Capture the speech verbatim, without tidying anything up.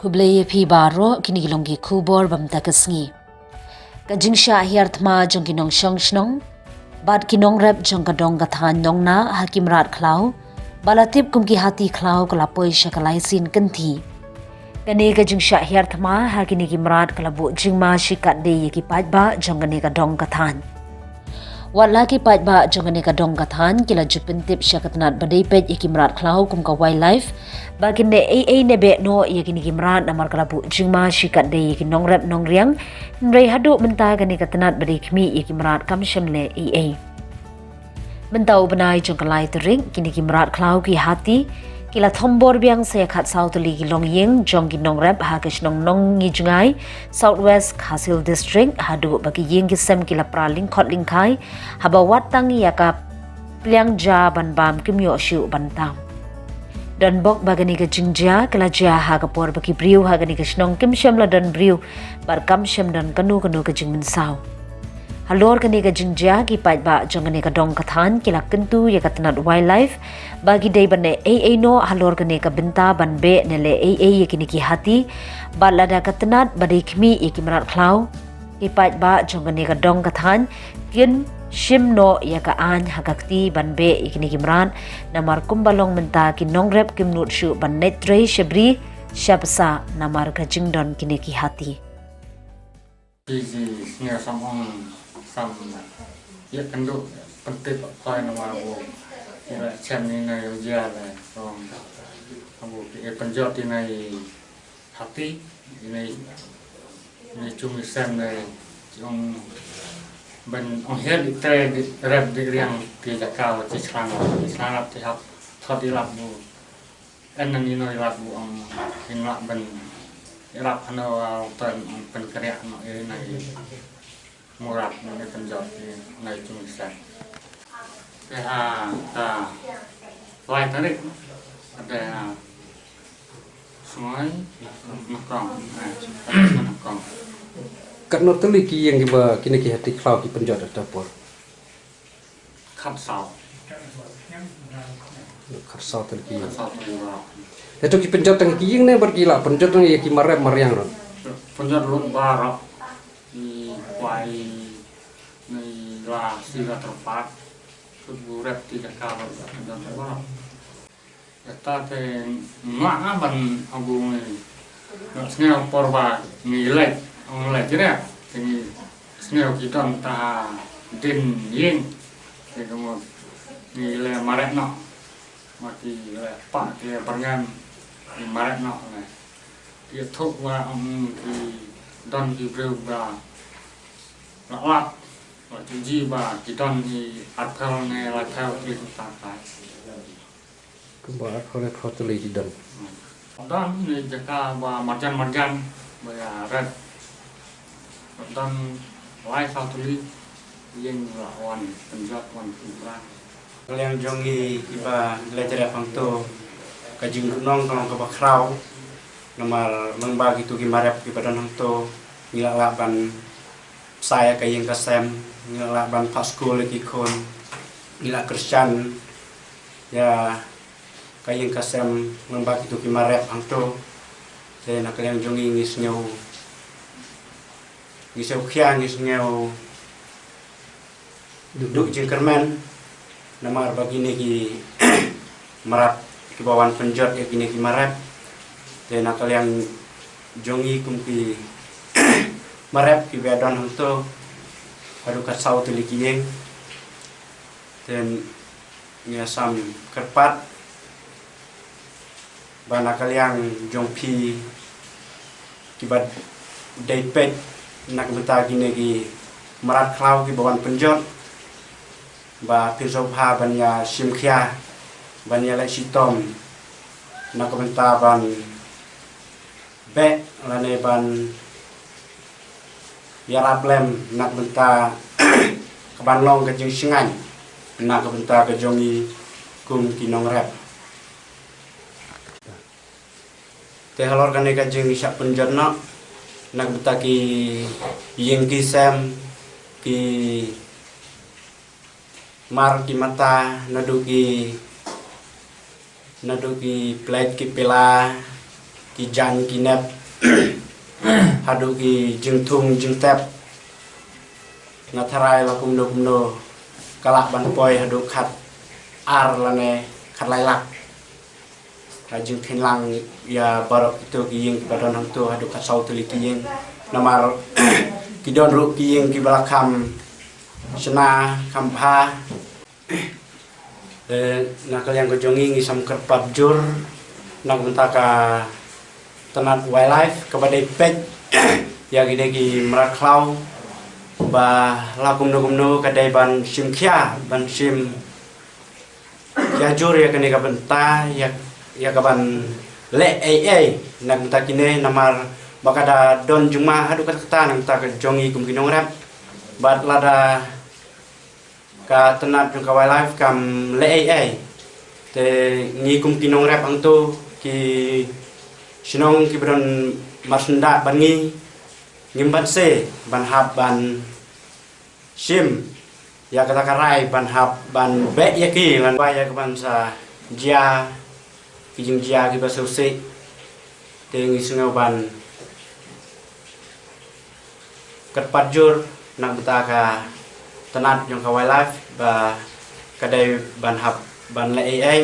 Khublei ïa phi baroh, kine ki long ki khubor ba mynta ka sngi. Ka jingshah hiar thma jong ki nongshong shnong bad ki nongrep jong ka dong ka thaiñ Nongnah ha ki mrad khlaw ba la tip kum ki hati khlaw ka la poi sha ka lai sien kynthih. Kane ka jingshah hiar thma ha kine ki mrad ka la buh jingma shikatdei ïa ki paidbah jong kane ka dong ka thaiñ. Wat la ki paidbah jong kane ka dong ka thaiñ ki la ju pyntip sha ka tnat ba dei peit ïa ki mrad khlaw kum ka wildlife ba kin leh ei ei ne beh noh ïa kine ki mrad namar ka la buh jingma shikatdei ïa ki nongrep nongriang. Hynrei haduh mynta kane ka tnat ba dei khmih ïa ki mrad kam shym leh ei ei. Mynta u bnai jong ka lai tarik, kine ki mrad khlaw ki hati ki la thombor biang sa ïa khatsaw tylli ki longïing jong ki nongrep ha ka shnong Nongngijngai, South West Khasi Hills District, haduh ba ki ïing ki sem ki la pra lyngkhot lyngkhai, haba wat tang ïa ka pliang ja ban bam kim ïoh shuh ban tam. Donbok ba kane ka jingjia ka la jia ha ka por ba ki briew ha kane ka shnong kim shym la don briew bad kam shym don kano kano ka jingmynsaw. Halor kane ka jingjia, ki paidbah jong kane ka dong ka thaiñ ki la kyntu ïa ka tnat wildlife ba ki dei ban leh ei ei noh halor kane ka bynta ban beh ne leh ei ei ïa kine ki hati. Bad lada ka tnat ba dei khmih ïa ki mrad khlaw, ki paidbah jong kane ka dong ka thaiñ kin shim noh ïa ka aiñ ha ka kti ban beh ïa kine ki mrad. Namar kumba long mynta, ki nongrep kim nud shuh ban leit trei sha bri sha bsa namar ka jingdon kine ki hati. Ki ji sngew sam ong sam ïa kynduh pyntip phai namar u ïa la chem ni na ïa u jia le ong u ki e pynjot i na i hati i na i na i chung i sem le ki ong ben ong hiar i tre di rep di riang ki jaka wa ki chlang ki chlang ap ki hap thot i lap u. En nang ino i lak bu ong in lak ben i lak hano au pen ong pen keriak no i nang i murat nang i penjot i nang i chung i sen. Te ha ta lai tarik ada sungoi nakong eh nakong. Katno tylli ki ïing kiba kine ki hati khlaw ki penjot ha ta por? Khatsaw. Khatsaw tylli ki ïing. Khatsaw tylli ki ïing. Ïa to ki pynjot tang ki ïing ne bad ki la pynjot tang ïa ki marep mariang ruh. Pynjot lut baroh. I kwai ne i la si la terpak. Kut bu rep ti ka ka pynjot baroh. Kata te ngah nga ban abu ngi. Ngah sngew por ba ngi leit, ong leit jreh. Te ngi sngew ki don ta din ïing. Te ka mut ngi le mareh noh. Ma ki le pah ki le byrngem ngi mareh noh le. Ki thuk ba ong ki don ki briew ba la lap. Ba ki ji ba ki don i arphew ne laiphew ki ta kai. Kumba arphew laiphew tylli ki don. Don i jaka ba marjan marjan ba ïa red. Don laiphew tylli ïing la wan pynjot wan pynpra. Ka liang jong ngi kiba leit rep hangto ka jingkynnoh ka long kaba khraw. Namar lyngba kito ki marep kiba don hangto ngi la lah ban pynshai ïa ka ïing ka sem, ngi la lah ban phah skul ïa ki khun, ngi la kyrshan ïa ka ïing ka sem lyngba kito ki marep hangto. Te na ka liang jong ngi ngi sngew, ngi sngew khia, ngi sngew duk duk jingkyrmen. Namar ba kine ki mrad kiba wan pynjot ïa kine ki marep. Te na ka liang jong ngi kum ki marep kiba don hangto haduh khatsaw tylli ki ïing. Te ngi sam kyrpad ba na ka liang jong phi kiba dei peit na ka bynta kine ki mrad khlaw kiba wan pynjot ba phin sngewbha ban ïa shim khia ban ïa leh shitom na ka bynta ban beh lane ban ïarap lem na ka bynta ka ban long ka jingshngaiñ na ka bynta ka jong ngi kum ki nongrep. Te halor kane ka jingshah pynjot noh na ka bynta ki ïing ki sem ki mar ki mata naduh ki naduh ki plate ki pila ki jaiñ ki nep haduh ki jingthung jingtep. Nga tharai la kumno kumno ka lah ban poi haduh khat ar lane khat lai lak. Ka jingpynlang ïa baroh kito ki ïing kiba don hangto haduh khat saw tylli ki ïing. Namar ki don ruh ki ïing kiba la kham shna kham bha. Eh, na ka liang ka jong ngi ngi sam kyrpad jur na ka bynta ka tnat wildlife kaba dei peit ïa ki dei ki mrad khlaw ba la kumno kumno ka dei ban shim khia ban shim khia jur ïa kane ka bynta ïa ïa ka ban leh ei ei na ka bynta kine namar ba ka da don jingma haduh katta katta na ka bynta ka jong ngi kum ki nongrep bad lada ka tnat jong ka wildlife kam leh ei ei. Te ngi kum ki nongrep hangto ki shnong kiba don marsyndah bad ngi ngim banse ban hap ban shim ïa kata ka rai ban hap ban beh ïa ki lane bai ïa ka ban sa jia ki jingjia kiba sngewsih. Te ngi sngew ban kyrpad jur na ka bynta ka tnat jong ka wildlife ba ka dei ban hap ban leh ei ei.